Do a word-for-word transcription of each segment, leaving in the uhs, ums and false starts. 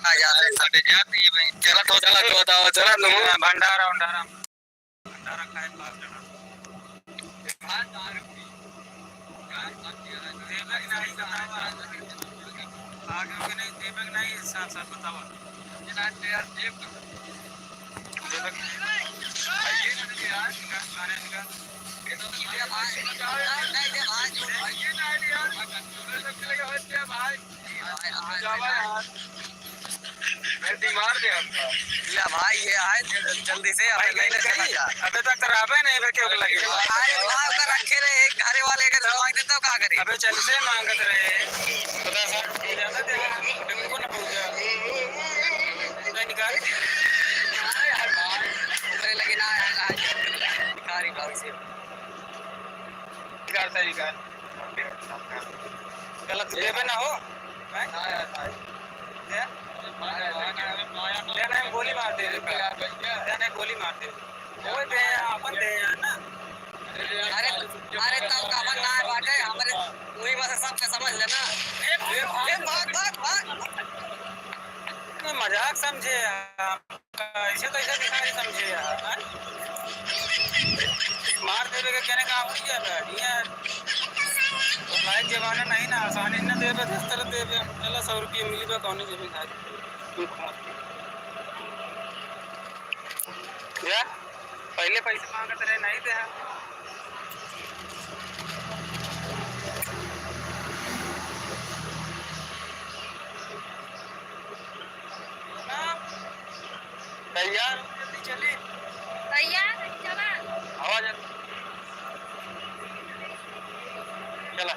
आ जा, अरे, सटे जात ये भाई। चला तो, चला तो, बताओ, चला तो। भंडारा, भंडारा। भंडारा खाए पास जाना। देबे कि नहीं बतावा। आगे के नहीं देबे कि नहीं, साफ साफ बतावा। देबे कि नहीं? आइए ना यार, निकाल, खाने निकाल। भाई, भाई, भाई। मैं बीमार थे आपका। ला भाई, ये आए जल्दी से, भाई, अबे नहीं निकली। अबे तक कराबे नहीं, बे क्यों लगे? अरे, वहाँ का रखे रहे, एक घरे वाले के दिमाग देता हो, का करे? अबे चल से मांगत रहे। पता सर, ज्यादा दे, बिल्कुल ना पूछा। नहीं निकाल। अरे लगे ना, यार, आज भिखारी भाई से। निकाल, सर, निकाल। गलत लेबे ना हो, हैं? दे। दे ना, गोली मार दे, दे ना, गोली मार दे। ओए दे, अपन दे ना। अरे, अरे, तब का अपन ना बाटे, हमरे मुँह में से सबके समझ लेना। ए, ए, भाग, भाग, भाग। तू मजाक समझे यार। ऐसे तो ऐसे भिखारी समझे यार, हैं? मार देवे के कहने का आवड़ी जाता है, ये लायक जमाना नहीं ना, आसानी से ना देवे, दस तरह देवे, चला सौ रुपये मिली बा, कौन जेबे खाए? या, पहले पैसे मांगत रहे, नहीं दे। तैयार हो, जल्दी चली। तैयार है, चला। आवाज आ-, चला।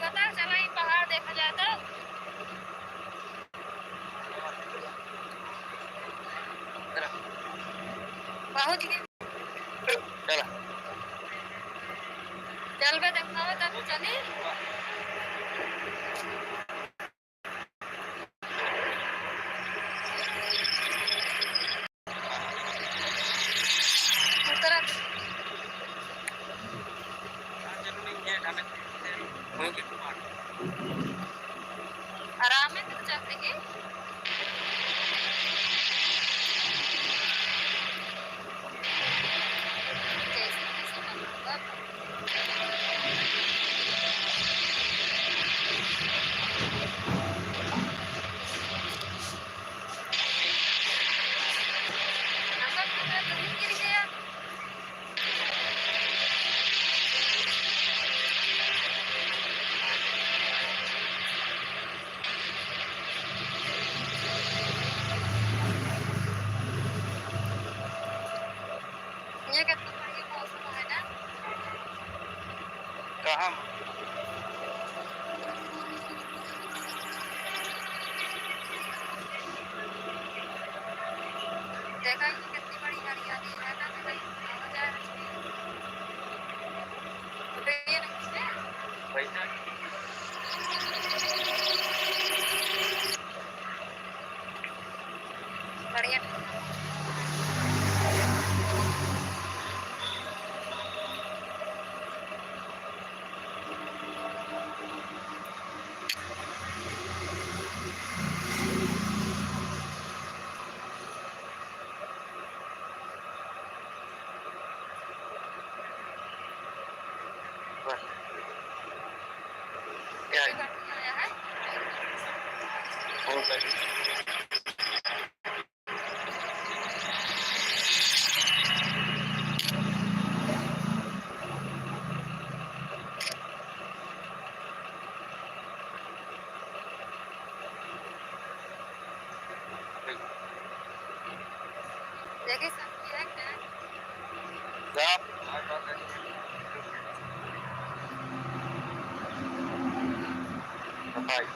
पता चला, ई पहाड़ देखा जाए तो। पहुँच गए। चला। चलबे देखावे तब चली। आराम से चल रही। जैसे तैसे कर लो, बस। नंबर पूरा तो नहीं गिर गया। ये कितना बढ़िया मौसम है ना? कहाँ? देखा, ये कितनी बड़ी हरियाली है ना, तो भाई, आवा जाए। तो ये नहीं है। वैसे बढ़िया। बस। क्या है? फोन कर। देखिए, सब किया क्या? क्या? बताइए।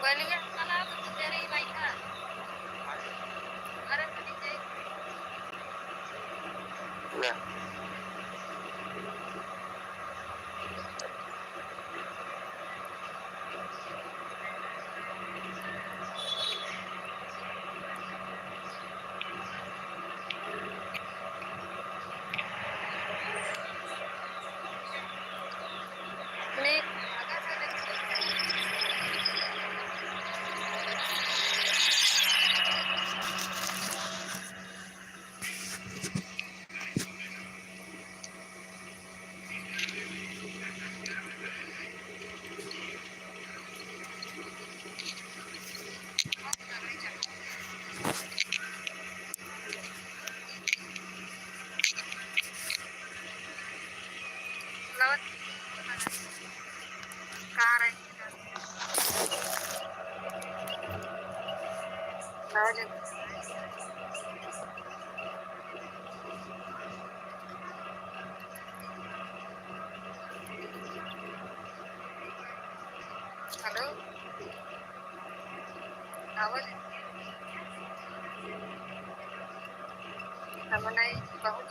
बोलिए, चला तो तेरे ही भाई का। अरे, तो नहीं जाए। ले। हेलो, आवाज हमने बहुत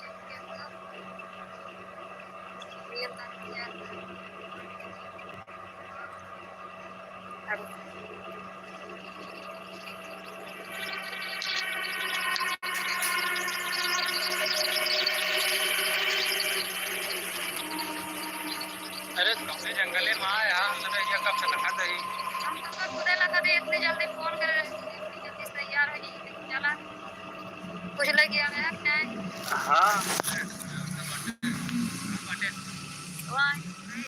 अरे, तुमने जंगले में आया, हम तो भैया कब से लगा दही। हम तो कब खुदे लगा दे, इतनी जल्दी फोन करे, इतनी जल्दी तैयार हो गई, चला। कुछ लेके आ गया क्या? हाँ।